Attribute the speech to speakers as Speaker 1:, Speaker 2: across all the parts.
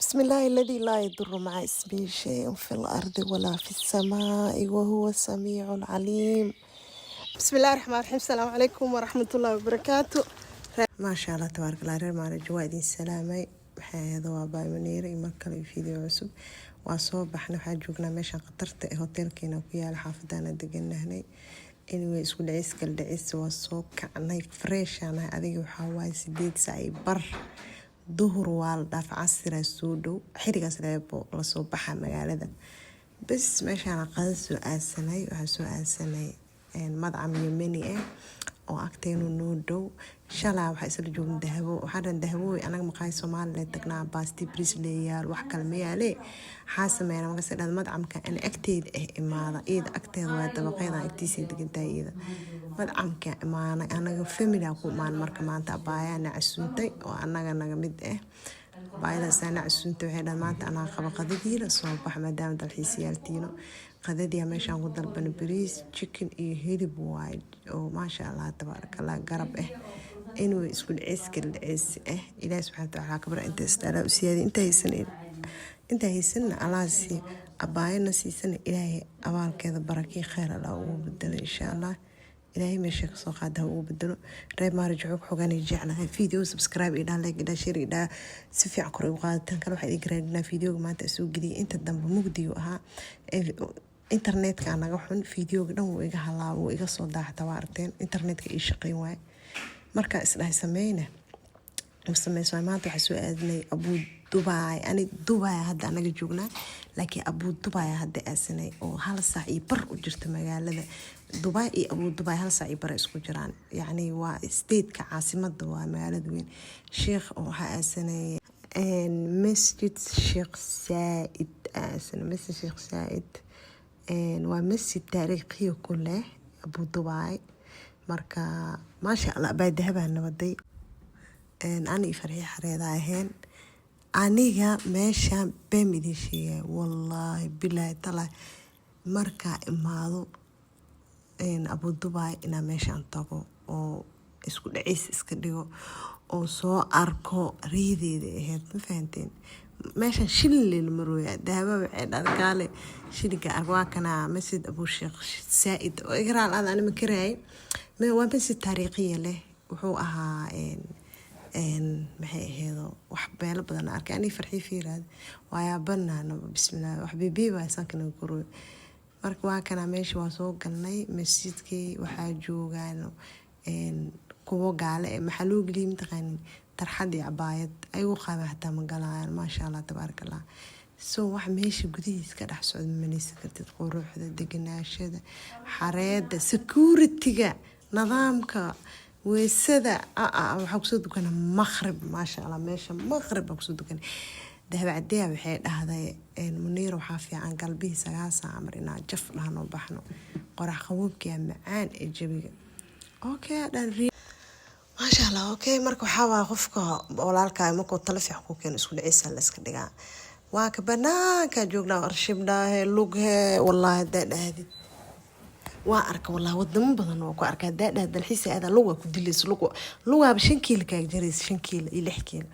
Speaker 1: بسم الله الذي لا يضر مع اسمه شيء في الأرض ولا في السماء وهو السميع العليم.
Speaker 2: بسم الله الرحمن الرحيم. السلام عليكم ورحمة الله وبركاته.
Speaker 1: Maasha Allah, tabaaraka Allah. Reer Maarij, waa idin salaamay. Maxay ahayd? Waa Baymaniire iyo mar kale video cusub. Waa soo baxnay, waxaa joognaa meeshan khatarta ee hoteelkeena ku yaala, xaafadaana deganahnay. Anyway, isku dhicis kala dhicis, waa soo kacnay, fresh aanahay. Adiga waxaa waaye 8:15 duhur, waa la dhaaf, casiraa soo dhow. Xiligaas leebo lasoo baxa magaalada. Bas, meeshaana qada soo aadsanay. Waxaa soo aadsanay madcam Yemeni ah oo agteenu noo dhow. Shalaa waxaa isla joogna Dahabo. Waxaa dhan Dahabooy, anaga maqaay Soomaaliya tagnaa, baasti bariis leeyaal, wax kale ma yaale. Waxaa sameeyana markaas dhahda madcamka ana agteeda ah imaada. Iyada agteeda waa dabaqeeda, agtiisa degantahay iyada. Madcamka imaanay, anaga family ku imaan. Marka maanta abaayaana casuuntay oo anaga naga mid ah. Abaayadaas ana casuuntay, waxay dhahan maanta anaa qaba qadadiina, soo bax maadaama dalxiisayaaltiino. Qadadiya meeshaan ku dalbana bariis, chicken iyo hilib waay oo maasha Allah, tabaaraka Allah, garab ah. Anyway, isku dhicis kala dhicis ah, Ilaahi subxaana watacaala kabara inta isdhalaa u siyaadiy, inta haysan, inta haysanna Allah sii, abaayana siisana Ilaahay abaalkeeda barakii kheyr Allah ugu bedelo, insha Allah. Ilaahay meesha kasoo qaada ha ugu bedelo. Reer Maarij, xoog xogaan jeclahay. Video subscribe idhaa, like idhaa, share idhaa, si fiican kor ugu qaadatan. Kale waxaa idin raadinaa videoga maanta soo geliyay. Inta dambe mugdigu ahaa, internetka naga xun, videoga dhan wuu iga halaabo, wuu iga soo daaxata. Waa aragteen, internetka ii shaqeyn waaye. Markaa isdhahay sameyna sameyso. Maanta waxaa soo aadnay Abuu Dubai. Ani Dubai hadda anaga joognaa, laakiin Abuu Dubai hadda aasanay oo hal saac iyo bar u jirta magaalada Dubai. Iyo Abuu Dubai hal saac iyo bar isku jiraan, yacni waa stateka caasimada, waa magaalada weyn. Sheekh oo waxaa aasanay Masjid Sheekh Zayed aasanay. Masjid Sheekh Zayed waa masjid taariikhiya ku leh Abuu Dubai. Marka maasha Allah, abaa dahabaa nabaday, ani Farxii Xareeda ahayn. Aniga meeshaan been idin sheegay, wallaahi bilaahi talaahi, markaa imaado Abu Dubai inaa meeshaan tago oo isku dhaciis iska dhigo oo soo arko riideeda ahayd. Ma fahanteen? Meeshaan shilin marooya. Dahaba waxay dharkaale shilinka ark. Waa kana Masjid Abu Sheekh Zayed oo igraal aad ani ma karaayay. Waa masjid taariikhiya leh. Wuxuu ahaa, maxay aheedo, wax beelo badan arkay. Ani Farxii fiiraad waayaabanaanaba, bismillah, wax bibiiba sankana korooy. Marka waa kana meesha, waa soo galnay masjidkii. Waxaa joogaan kuwo gaale eh. Maxaa loo geliyay mataqaanin? Tarxad iyo cabaayad ayagu qaban xataa ma galayaan. Maasha Allah, tabaaraka Allah. So wax meesha gudihiis ka dhex socda ma maleysan kartid: quruxda, deganaashada, xareeda, security-ga, nidaamka, weysada. Waxaa kusoo dukana maqrib. Maasha Allah, meesha maqrib baa kusoo dukanay. Dahab cadeya waxay dhahday, "Muniir, waxaa fiican galbihii 9 saac mar inaa jaf dhahno, baxno, qorax qaboobkiya macaan ee jawiga." Okay dhan, maasha Allah. Okay, marka waxaa waaya qofka walaalkaaga markuu talo fiican ku keeno, isku dhiciisa la iska dhigaa. Waa ka banaanka joognaa, arshibdhaahe lughe. Wallaahi hadaa dhahdid waa arka, wallahi wadamo badan waa ku arka. Hadaa dhahd dalxiis aada, luga ku dilayso, luga lugaaba 5 kiilo kaaga jaraysa, 5 kiilo iyo 6 kiilo.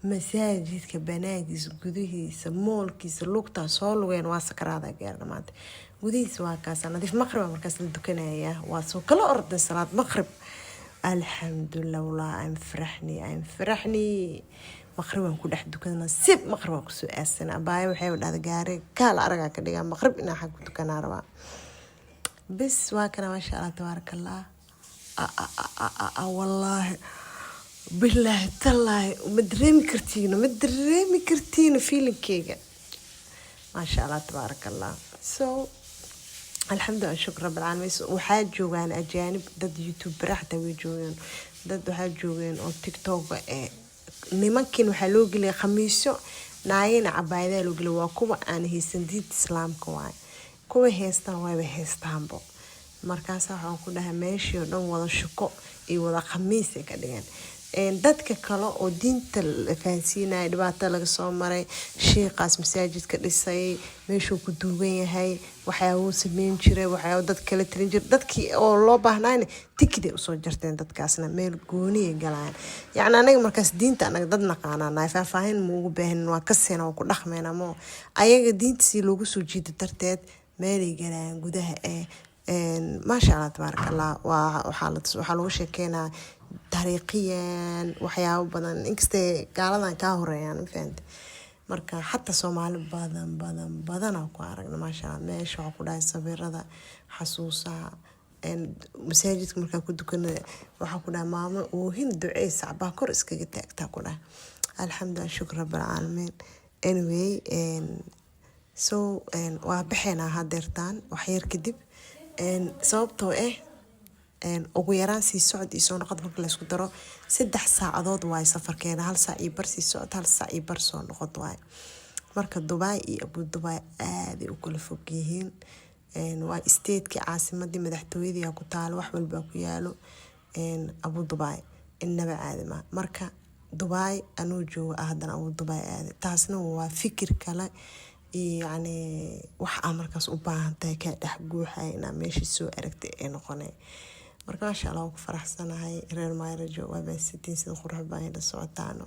Speaker 1: Masaajidka banaankiisa, gudihiisa, moolkiisa lugtaa soo lugeen, waa sakaraada gaarna maanta. Gudihiisa waa kaasa nadiif. Maqrib markaas la dukanaya, waa soo kala orday salaad maqrib. Alxamdulilah, wallah I'm faraxni, I'm faraxni. Maqribaan ku dhex dukana, sib maqrib waan kusoo aasana. Abaayo waxay dhahda gaari kaal aragaa ka dhigaa, maqrib inaa xag ku tukanaa rabaa. Bes, waa kana, maasha Allah, tabaaraka Allah. Wallaahi bilaahi tallaahi, ma dareemi kartiino, ma dareemi kartiino feelingkeyga. Maasha Allah, tabaaraka Allah. So alxamdulilah, shukr rabbil caalamiin. Waxaa joogaan ajaanib, dad YouTuber xataa way joogeen, dad waxaa joogeen oo TikTok ee. Nimankin waxaa loo geliyay khamiisyo, naayina cabaayadaha loo geliyay. Waa kuwa aan haysan diinta Islaamka waay, kuwa haystaan wayba haystaanbo. Markaasa waxaan ku dhahay meeshii oo dhan wada shuko iyo wada khamiis ay ka dhigeen. Dadka kale oo diinta la fahansiinaya, dhibaato laga soo maray, shiiqaas masaajidka dhisay, meeshuu ku duugan yahay, waxyaabuu sameyn jiray, waxyaabo dad kala talin jiray, dadkii oo loo baahnayna tikiday usoo jarteen, dadkaasna meel gooniyay galayaan. Yacni anaga markaas diinta anaga dad naqaanaa nahay, faahfaahin ma ugu baahanin, waa kaseena, waa ku dhaqmeyna. Mo ayaga diinta si loogu soo jiida darteed meelay galayaan gudaha. Ee maasha Allah, tabaaraka Allah, waa waxaa lagu sheekeynaa taariikhiyan waxyaabo badan, inkastay gaaladan kaa horeeyaan, ma fahante? Marka xataa Soomaali badan badan badanaa ku aragna, maasha Allah. Meesha waxaa ku dhahay sawirada xasuusaha masaajidka markaa ku dukana, waxaa ku dhahay maamo oohin ducey sacbaa kor iskaga taagtaa, ku dhahay alxamdulilah, shukr rabbil. Anyway, so waa baxeynaa hadeertaan waxyar kadib, sababtoo ah ugu yaraan sii socod iyo soo noqod marka laysku daro 3 saacadood waaye safarkeena. Hal saac iyo bar sii socod, hal saac iyo bar soo noqod waaye. Marka Dubai iyo Abu Dubai aaday u kala fog yihiin. Waa stateki, caasimadii, madaxtooyadii ku taalo, wax walbaa ku yaalo Abu Dubai, inaba caadi ma. Marka Dubai anuu jooga ah haddana Abu Dubai aaday, taasna waa fikir kale iyo yacni wax aa markaas u baahan tahay kaa dhex guuxaya inaa meesha soo aragtay ee noqonay. Marka maasha Allah, waan ku faraxsanahay. Reer Maayrajo, waa mahadsantiin sida qurux badan ila socotaano,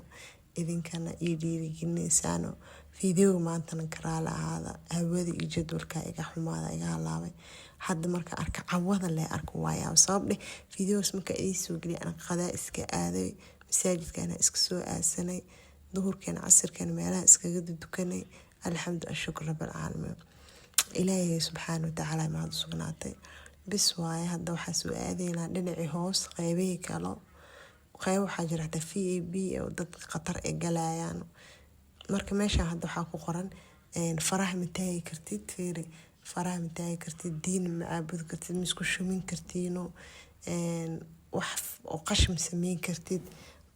Speaker 1: idinkana ii dhiirigelinaysaano. Fiidiyoga maantana karaala ahaada, hawada iyo jadwalka iga xumaada, iga halaabay. Hadda marka arka cawada le arka waayaa sabab dheh fiidiyogaas marka idin soo geliya, ana qadaa iska aaday, masaajidkaana iska soo aasanay, duhurkeena casirkeena meelaha iskaga dukanay. Alxamdu ashukr rabbilcaalamiin, Ilaahay subxaana watacaala mahad u sugnaatay. Bis waaye, hadda waxaa soo aadaynaa dhinacii hoos, qeybihii kalo. Qeyb waxaa jira xataa VIP oo dadka khatar ay galayaan. Marka meeshaan hadda waxaa ku qoran faraha ma taagi kartid, fiiri, faraha ma taagi kartid, diin ma caabudi kartid, ma isku shumin kartiino, wax oo qashim sameyn kartid,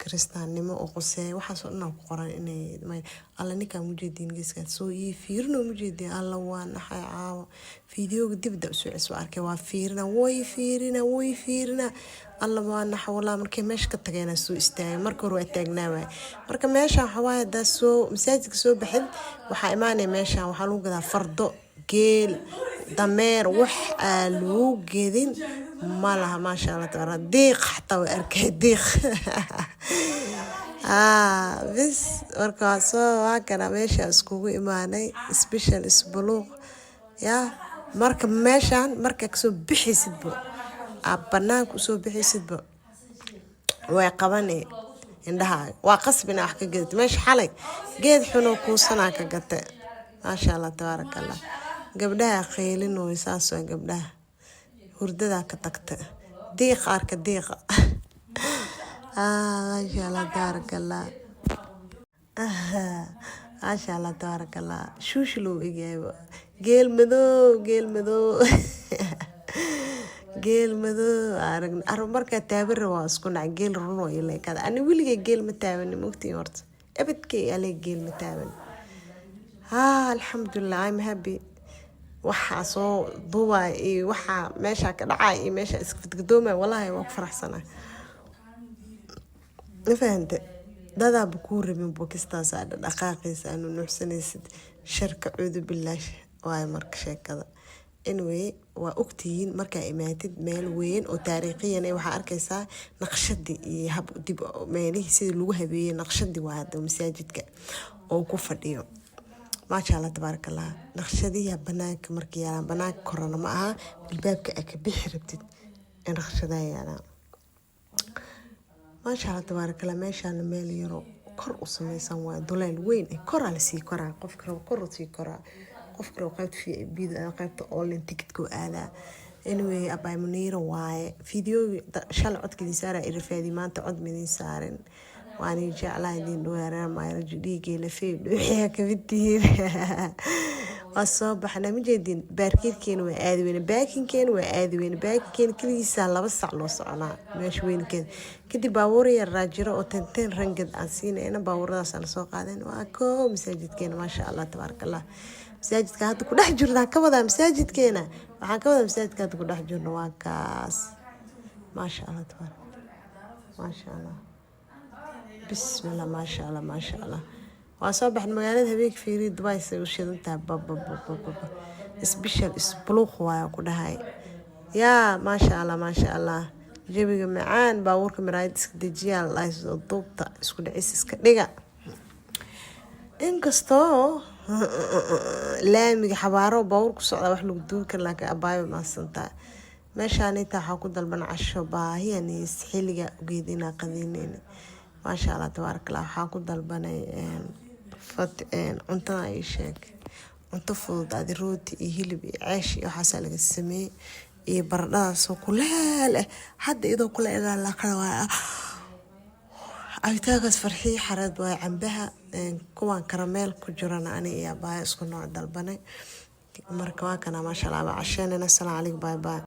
Speaker 1: kiristaannimo oo quseeya, waxaasoo dhan ku qoran. Inay alla ninkaan mujeediin geeskaas soo ii fiirino mujeediin. Alla waa naxay caawo. Fiidiyoga dibda usoo cesoo arkay, waa fiirina, way fiirina, way fiirina. Alla waa naxa walaa. Markay meesha ka tageena soo istaagay, marka hore waa taagnaa waay. Marka meeshaan waxaa waaye, haddaa soo masaajidka soo baxid, waxaa imaanaya meeshaan, waxaa lagu gadaa fardo, geel, dameer, wax aa lagu gedin ma laha. Maasha Allah tabaara, diiq xataa waa arkay, diiq bis. Marka waa soo waa kana meesha iskugu imaanay special isbuluuq yaa. Marka meeshaan markaa kasoo bixaysidba, aa banaanka usoo bixaysidba, way qabani indhahaaga, waa qasab inaa wax ka gadata meesha. Xalay geed xunoo kuusanaa ka gate. Maasha Allah, tabaaraka Allah. Gabdhaha qaylin way, saas waa gabdhaha hurdadaa ka tagta. Diiqa arka, diiqa. Maasha Allah, tabaaraka Allah, maasha Allah, tabaaraka Allah. Shuushi loo egyahay, geel madow, geel madow, geel madow aragna. Arag markaa taaban waa isku nac, geel run oo ila ekada. Ani weligay geel ma taabanin, mogtiin? Horta ebedkay alee geel ma taaban. Haa, alxamdulilah, I'm happy. Waxaa soo duubaya iyo waxaa meesha ka dhacaya iyo meesha iska fadgadoomaya, walahi waa ku faraxsanahay. Ma fahante? Dadaaba kuu rabin bokistaas aa dhaqaaqiisa aa nunuuxsanaysid, sharka cuudu bilaash waayo. Marka sheekada anyway, waa ogtihiin, markaa imaatid meel weyn oo taariikhiyan waxaa arkaysaa naqshadii iyo hab dib meelihii sidii lagu habeeyey. Naqshadii waa hadda masaajidka oo ku fadhiyo, maasha Allah, tabaaraka Allah. Naqshadihi banaanka marka yaalaan, banaanka korana ma aha, albaabka aa ka bixi rabtid ee naqshadaha yaalaan. Maasha Allah, tabaaraka Allah. Meeshaana meel yaro kor u sameysan waa duleel weyn, koraa lasii koraa, qofka rabo kor usii koraa, qofka rabo qaybta VIP-da, qaybta online ticketka aadaa. Anyway, abay Muniira waaye. Video shalay codka idin saaraa irafaadi, maanta cod midin saarin. Waan jeclaa idin dhaweereen maayrajo dhiigay lafey dhuuxiyaa kamid tihiin. Waa soo baxnaa, majeedin? Parkingkeena waa aadi weyne, parkingkeena waa aadi weyne, parkingkeena keligiisaa 2 sac loo soconaa meesha weynkeeda. Kadib baabuur yaraa jiro oo 10 10 ringgit aan siinayna, baabuuradaas aan soo qaadeen. Waa koo masaajidkeena, maasha Allah, tabaaraka Allah. Masaajidka hadda ku dhex jirnaa ka wadaa, masaajidkeena waxaan ka wadaa, masaajidka hadda ku dhex jirno waa kaas. Maasha Allah, tabaaraka, maasha Allah. Bismillah, maasha Allah, maasha Allah. Waa soo baxan magaalada habeenka. Fiiriya Dubai say u shidan tahay. Bababababa, special isbuluuq waaya ku dhahay. Yaa, maasha Allah, maasha Allah. Jawiga macaan. Baabuurka maraayad iska dejiyaa la dhahay, soo duubta, isku dhicis iska dhiga. Inkastoo laamiga xabaaro baabuur ku socdaa wax lagu duubi kara, laakiin abaayo maasantaa. Meeshaan intaa waxaa ku dalban casho, baahiyanis xilliga ogeed inaa qadeyneyna. Maasha Allah, tabaaraka Allah. Waxaa ku dalbanay cuntada, ii sheeg, cunto fudud adi, rooti iyo hilib iyo ceesh iyo waxaasaa laga sameeyey iyo baradhadaasoo kuleel ah. Hadda iyadoo kuleel lakala waa cabitaankaas. Farxiyo Xareed waaye cambaha. Kuwaan karameel ku jirana ani iyo abaayo isku nooc dalbanay. Marka waa kana, maasha Allah, baa casheynayna. Asalaamu calaykum, bye bye.